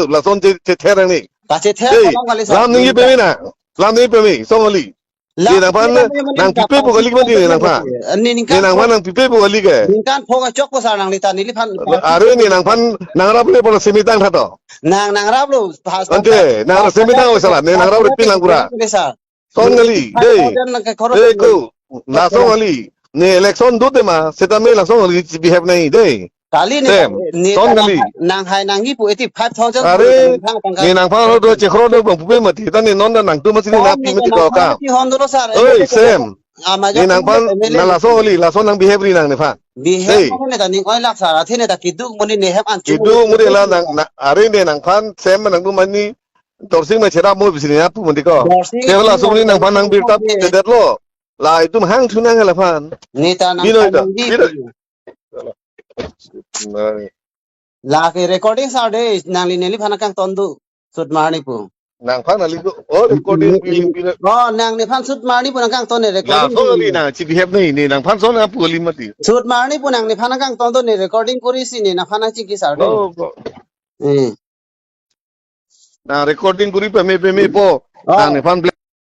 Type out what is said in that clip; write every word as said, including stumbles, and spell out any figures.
lason che chether nangji. Kachether Dei, kalang kali sir. Lam ningje peme na. Lam ningje peme, Song Ali. Lam Ne nangphan ningje peme nang pipe pu kali mati ne nangphan. Ne ningkan Ne nangphan nang pipe pu kali ke. Ningkan pho kachok po sir nangli ta neliphan. Are ne nangphan nangrap le pala semi tang tha to. Nang nangrap lo. Ante, nang semi tang o sala, ne nangrap le pin lang pura. Sir. Song Ali, Five dei. thousand nang ke khorok Dei ko. Ko, la Song Ali. Ne election do te ma, setame la Song Ali behave nangji, dei. Kali ne Sem, ne Song ta Ali. Nang hai nangji pu eti five thousand Are, nang tang ne nangphan lo do chekhro do bang pupe mati, ta ne non da nangtum masi ne Sem, na pi ne mati ko nangphan ka. Ti hon dolo sir. Oi, Sem. Ah, ma Ne jok nangphan M L A. Na la Song Ali, la Song nang behave ri nang nephan. Behave Dei. Ne ta ning oi lak sir, athe ne ta keduk amonit ne hem an chu. Keduk amonit la nang, na, are ne nangphan Sem nang do mani, Dorsing ma cherap mo bisi ne apu mati ko. Dorsing Te la Song Ali nangphan nang birta Dei. Te det lo. La itum hang thu nang hala phan. Ne ta nang Binoy ta, nang di. Binoy. Nang. La ke recording sir dei, nangli neliphan nang kangton do. Sut marni pu. Nangphan ali ko, oh, recording Ni- biling biling. Oh, nang nephan sut marni pu nang kangton ne La recording. Song Ali na, chi behave nangji, ne nangphan Song apu ali mati. Sut marni pu nang nephan nang kangton do ne recording kori si ne nangphan nang chingki sir dei. Oh, ko. Eh. Na recording kori peme peme po. Oh. Nang nephan